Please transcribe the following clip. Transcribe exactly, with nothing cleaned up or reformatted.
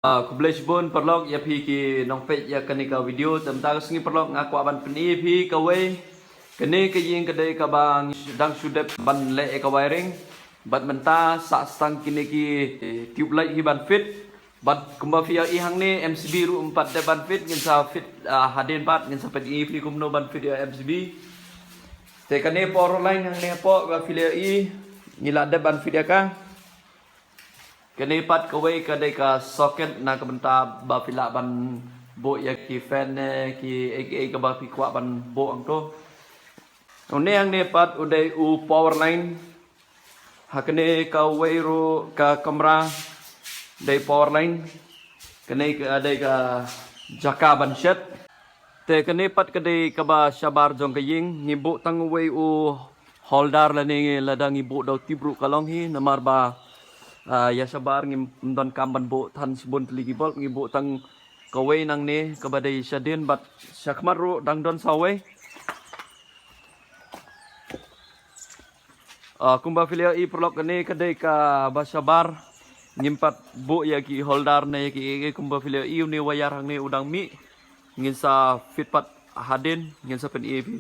Ah, khublei shibun paralok ïa phi ki nongpeit ïa kane ka video. Te mynta ka sngi paralok nga kwah ban pyni ïa phi kawei. Kane ka ïing ka dei kaba dang shu dep ban leh ïa ka wiring. Bad mynta sa stang kine ki, eh, tube light hi ban fit. Bad kumba phi ïohi hangne M C B ruh ym pat dep ban fit, ngin sa fit, ah, hadien pat, ngin sa pyni ïa phi kumno ban fit ïa M C B. Te kane power line hangne hapoh ba phi la ïohi, ngi la dep ban fit ïa ka. Kane pat kawei ka dei ka socket na ka bynta ba phi lah ban buh ïa ki fan ne ki ei ei kaba phi kwah ban buh hangto. Une hangne pat u dei u power line. Ha kane kawei ruh ka kamra dei power line. Kane ka dei ka jaka ban shet. Te kane pat ka dei kaba shabar jong ka ïing, ngi buh tang uwei u holder lane lada ngi buh da u tip ruh ka long hi, namar ba, ah, ïa shabar ngim don kam ban buh than shibun tylli ki bulb, ngi buh tang kawei nangne kaba dei shadien bad shakhmat ruh dang don sa uwei. Ah, kumba phi la ïohi paralok, kane ka dei kaba shabar, ngim pat buh ïa ki holder ne ïa ki ei ei. Kumba phi la ïohi une wire hangne u dang mih, ngin sa fit pat hadien, ngin sa pyni ïa phi.